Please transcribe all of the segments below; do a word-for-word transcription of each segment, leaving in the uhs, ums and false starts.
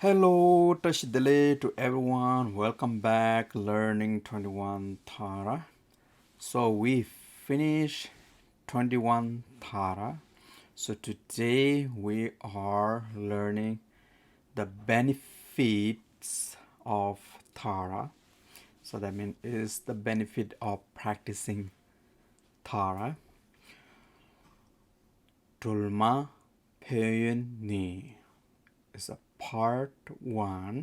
Hello, བཀྲ་ཤིས་བདེ་ལེགས to everyone. Welcome back, learning twenty-one Tara. So we finish twenty-one Tara. So today we are learning the benefits of Tara. So that means is the benefit of practicing Tara. སྒྲོལ་མ་ཕན་ཡོན་ནི། It's a part one.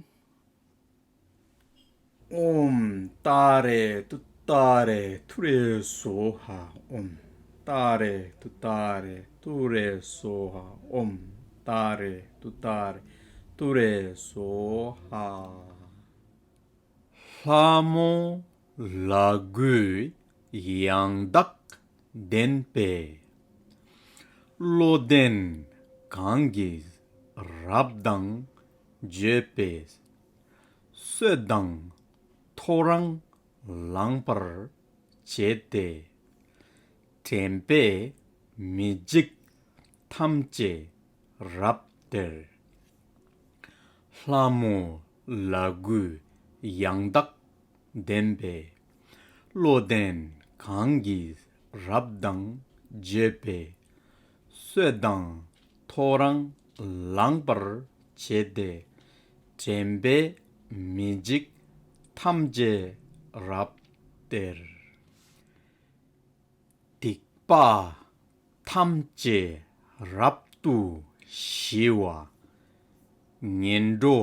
ཨོཾ་ཏཱ་རེ་ཏུཏྟཱ་རེ་ཐུ་རེ་སྭཱ་ཧཱ། ཨོཾ་ཏཱ་རེ་ཏུཏྟཱ་རེ་ཐུ་རེ་སྭཱ་ཧཱ། ཨོཾ་ཏཱ་རེ་ཏུཏྟཱ་རེ་ཐུ་རེ་སྭཱ་ཧཱ། ལྷ་མོ་ལ་གུས་ཡང་དག་ལྡན་པས། བློ་ལྡན་གང་གིས་རབ་དང་བརྗོད་པས། སྲོད་དང་ཐོ་རངས་ལངས་པར་བྱས་ཏེ། དྲན་པས་མི་འཇིགས་ཐམས་ཅད་རབ་སྟེར། ལྷ་མོ་ལ་གུས་ཡང་དག་ལྡན་པས། བློ་ལྡན་གང་གིས་རབ་དང་བརྗོད་པས། སྲོད་དང་ཐོ་རངས་ལངས་པར་བྱས་ཏེ། དྲན་པས་མི་འཇིགས་ཐམས་ཅད་རབ་སྟེར། སྡིག་པ་ཐམས་ཅད་རབ་ཏུ་ཞི་བ། ངན་འགྲོ་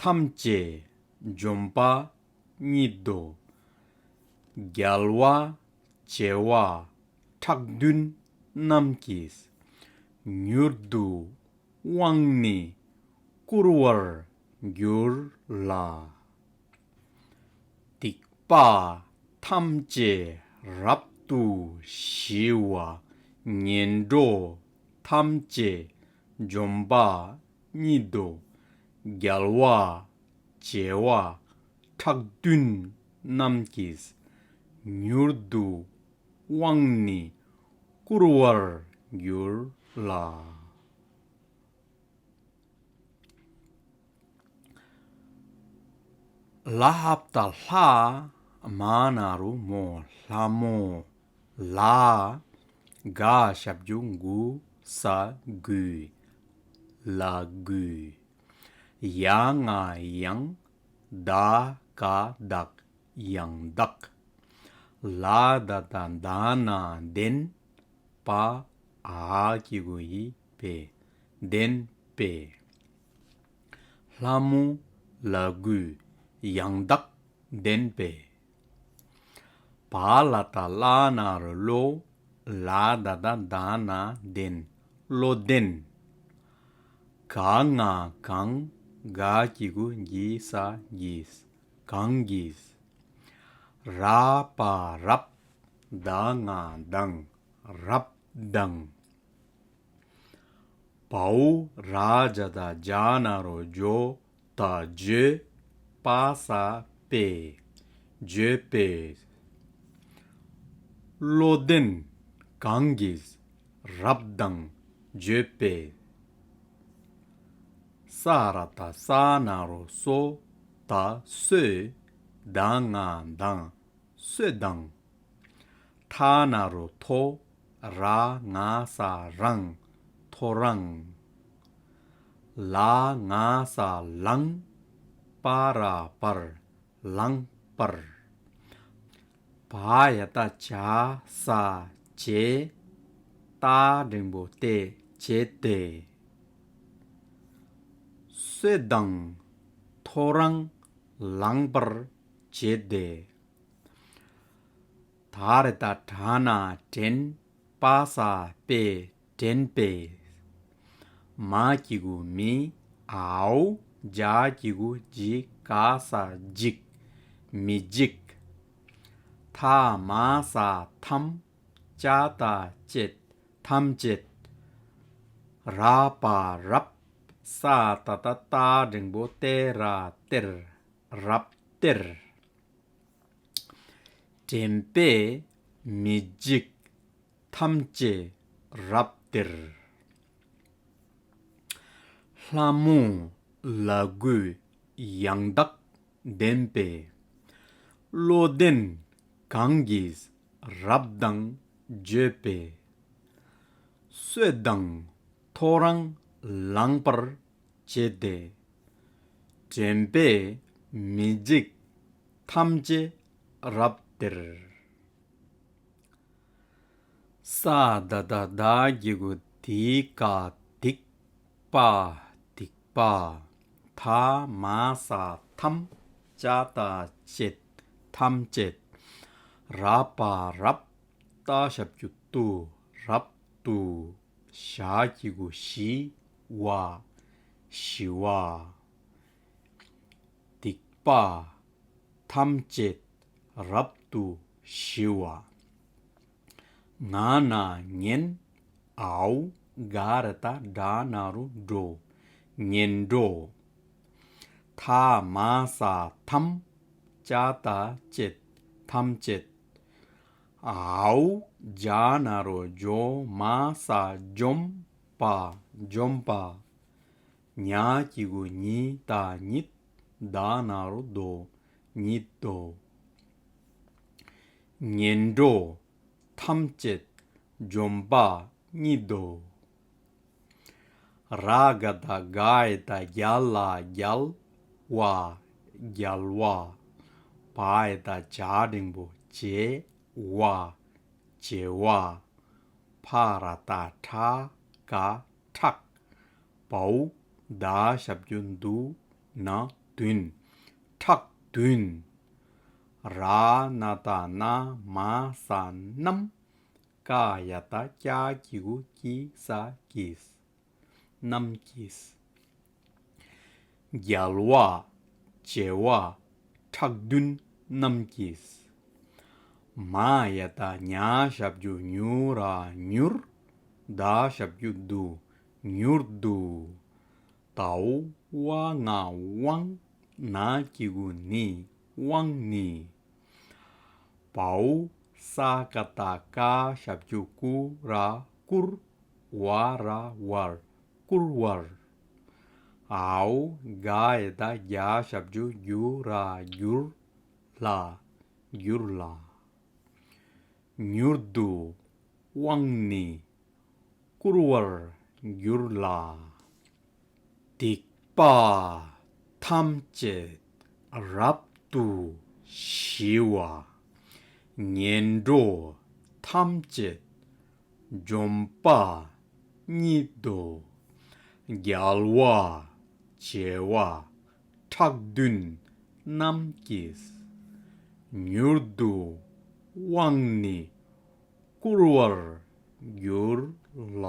ཐམས་ཅད་འཇོམས་པ་ཉིད་དོ། རྒྱལ་བ་བྱེ་བ་ཕྲག་བདུན་རྣམས་ཀྱིས། མྱུར་དུ་དབང་ནི་བསྐུར་བར་འགྱུར་ལ། སྡིག་པ་ཐམས་ཅད་རབ་ཏུ་ཞི་བ། ངན་འགྲོ་ཐམས་ཅད་འཇོམས་པ་ཉིད་དོ། རྒྱལ་བ་བྱེ་བ་ཕྲག་བདུན་རྣམས་ཀྱིས། མྱུར་དུ་དབང་ནི་བསྐུར་བར་འགྱུར་ལ། ལ་ཧ་བཏགས་ལྷ། མ་ན་རོ་མོ། ལྷ་མོ། ལ། ག་ཞབས་ཀྱུ་གུ། ས་གུས། ལ་གུས། ཡ་ང་ཡང་། ད་ག་དག་ཡང་དག་ལ་ད་བཏགས་ལྡ་ན་ལྡན། པ། འ་གི་གུ་འི་པས། ལྡན་པས། ལྷ་མོ་ལ་གུས་ཡང་དག་ལྡན་པས། བ་ལ་བཏགས་བླ་ན་རོ་བློ། ལ་ད་བཏགས་ལྡ་ན་ལྡན། བློ་ལྡན། ག་ང་གང་། ག་གི་གུ་གི་ས་གིས། གང་གིས། ར་པ་རབ། ད་ང་དང་། རབ་དང་། བའོ་ར་ཇ་བཏགས་བྱ་ན་རོ་བྱོ། ད་བརྗོད། པ་ས་པས། བརྗོད་པས། བློ་ལྡན་གང་གིས་རབ་དང་བརྗོད་པས། ས་ར་བཏགས་སྲ་ན་རོ་སྲོ། ད་སྲོད། ད་ང་དང་། སྲོད་དང་། ཐ་ན་རོ་ཐོ། ར་ང་ས་རང་། ཐོ་རངས། ལ་ང་ས་ལང་། པ་ར་པར། ལངས་པར། བ་ཡ་བཏགས་བྱ་ས་བྱས། ཏ་འགྲེང་བུ་ཏེ་བྱས་ཏེ། སྲོད་དང་ཐོ་རངས་ལངས་པར་བྱས་ཏེ། ད་རེ་ད་དྲ་ན་དྲན། པ་ས་པས་དྲན་པས། མ་གི་གུ་མི། འའོ། ཇ་གི་གུ་ཇི། ག་ས་འཇིག་མི་འཇིགས། ཐ་མ་ས་ཐམས། ཅ་ད་བཅད། ཐམས་ཅད། ར་པ་རབ། ས་ཏ་བཏགས་སྟ་འགྲེང་བུ་སྟེ་ར་སྟེར། རབ་སྟེར། དྲན་པས་མི་འཇིགས་ཐམས་ཅད་རབ་སྟེར། ལྷ་མོ་ ལ་གུས་ཡང་དག་ལྡན་པས། བློ་ལྡན་གང་གིས་རབ་དང་བརྗོད་པས། སྲོད་དང་ཐོ་རངས་ལངས་པར་བྱས་ཏེ། དྲན་པས་མི་འཇིགས་ཐམས་ཅད་རབ་སྟེར། ས་ད་བཏགས་སྡ་གི་གུ་སྡི་ཀ་སྡིག་པ་སྡིག་པ། ཐ་མ་ས་ཐམས། ཅ་ད་བཅད་ཐམས་ཅད། ར་བ་རབ། ཏ་ཞབས་ཀྱུ་ཏུ་རབ་ཏུ། ཞ་གི་གུ་ཞི་བ་ཞི་བ། སྡིག་པ་ཐམས་ཅད་རབ་ཏུ་ཞི་བ། ང་ན་ངན། འའོ་ག་ར་བཏགས་གྲ་ན་རོ་གྲོ། ངན་འགྲོ། ཐ་མ་ས་ཐམས། ཅ་ད་བཅད་ཐམས་ཅད། འའོ་ཇ་ན་རོ་ཇོ། མ་ས་འཇོམས་པ་འཇོམས་པ། ཉ་གི་གུ་ཉི་ད་ཉིད། ད་ན་རོ་དོ་ཉིད་དོ། ངན་འགྲོ་ཐམས་ཅད་འཇོམས་པ་ཉིད་དོ། ར་ག་བཏགས་རྒ་ཡ་བཏགས་རྒྱ་ལ་རྒྱལ་བ་རྒྱལ་བ། བ་ཡ་བཏགས་བྱ་འགྲེང་བུ་བྱེ་བ་བྱེ་བ། ཕ་ར་བཏགས་ཕྲ་ག་ཕྲག་བའོ་ད་ཞབས་ཀྱུ་དུ་ན་བདུན། ཕྲག་བདུན། ར་ན་བཏགས་རྣ། མ་ས་རྣམས། ཀ་ཡ་བཏགས་ཀྱ་གི་གུ་ཀྱི་ས་ཀྱིས། རྣམས་ཀྱིས། རྒྱལ་བ་བྱེ་བ་ཕྲག་བདུན་རྣམས་ཀྱིས། མ་ཡ་བཏགས་མྱ་ཞབས་ཀྱུ་མྱུ་ར་མྱུར། ད་ཞབས་ཀྱུ་དུ་མྱུར་དུ། དའོ་བ་ང་དབང་། ན་གི་གུ་ནི་དབང་ནི། བའོ་ས་ཀ་བཏགས་སྐ་ཞབས་ཀྱུ་ཀུ་ར་བཀུར། བ་ར་བར་བཀུར་བར། འའོ་ག་ཡ་བཏགས་རྒྱ་ཞབས་ཀྱུ་རྒྱུ་ར་བསྒྱུར། ལ་བསྒྱུར་ལ། མྱུར་དུ་དབང་ནི་བསྐུར་བར་འགྱུར་ལ། སྡིག་པ་ཐམས་ཅད་རབ་ཏུ་ཞི་བ། ངན་འགྲོ་ཐམས་ཅད་འཇོམས་པ་ཉིད་དོ། རྒྱལ་བ་བྱེ་བ་ཕྲག་བདུན་རྣམས་ཀྱིས། མྱུར་དུ་དབང་ནི་བསྐུར་བར་འགྱུར་ལ།